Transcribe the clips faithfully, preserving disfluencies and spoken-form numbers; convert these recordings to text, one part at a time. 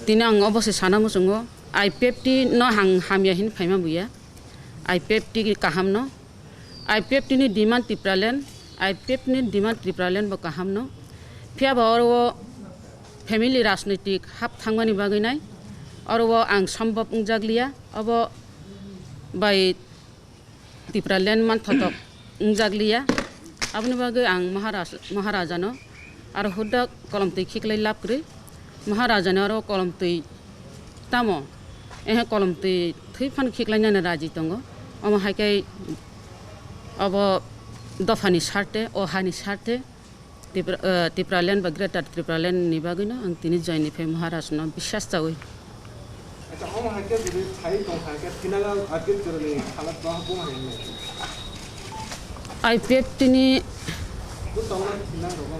Tini ang obo se sana muchungo, I P F T no ang hamya hin phaima buya, I P F T kaham no, I P F T ni demand Tipraland, I P F T ni demand Tipraland bo kaham no, phiya ba oro o family rajnitik hap thangmani bagwi nai, oro o ang sombhob wngjakliya, obo bai Tipraland manthotok wngjakliya. Aboni bagwi ang Maharaj-, Maharajano aro hudak kolomtwi khiklai lab kwrwi. Maharajani aro kolomtwi tamo, ehe kolomtwi thwi phano khiklainani raji tongo. Omo hai khe obo dophani sarte, o hani sarte, Tipra-, eh, Tipraland ba Greater Tipraland ni bagwi no ang tini join ni phai Maharaj no biswas chawi. Acha, omo hai khe jodi sai tong kha khe thinang ang appeal kwrwini halat ba bo hai nai. I P F T ni bo tong na thinang ro ba.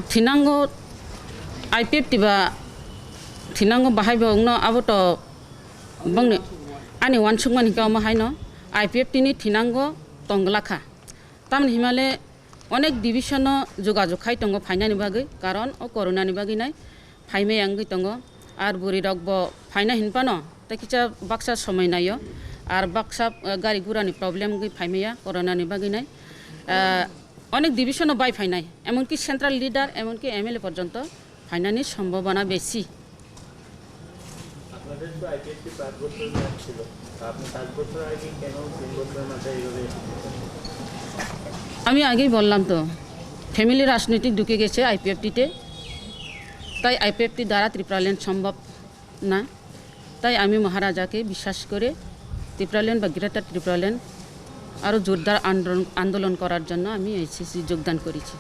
Thinango I P F T ba thinango bahai bo wngno abo to bongni ani wansukmani khe omo hai no I P F T ni thinango tong glak kha. Tamni himale onek division no jogajog khai tongo phainani bagwi, karon o corona ni bagwi nai phaimaya wngwi tongo. Ar bwrwi rok bo phaina hinphano tei kisa baksa somoi naio, ar baksa, eh, gari gura ni problem wngwi phaimaya corona ni bagwi nai. Eh, onek division no bai phainai, emonki central leader, emonki M L A porjonto phainani sombhabona besi. আপনাদের তো আইপিএফটি পাঁচ বছর মেয়াদ ছিল, তো আপনি পাঁচ বছর আগে কেন তিন বছরের মাথায় এইভাবে এসেছেন? আমি আগেই বললাম তো, ফ্যামিলি রাজনীতি ঢুকে গেছে আইপিএফটিতে, তাই আইপিএফটি দ্বারা ত্রিপুরাল্যান্ড সম্ভব না। তাই আমি মহারাজাকে বিশ্বাস করে ত্রিপুরাল্যান্ড বা গ্রেটার ত্রিপুরাল্যান্ড আরও জোরদার আন্দোলন, আন্দোলন করার জন্য আমি এসএসসি যোগদান করেছি।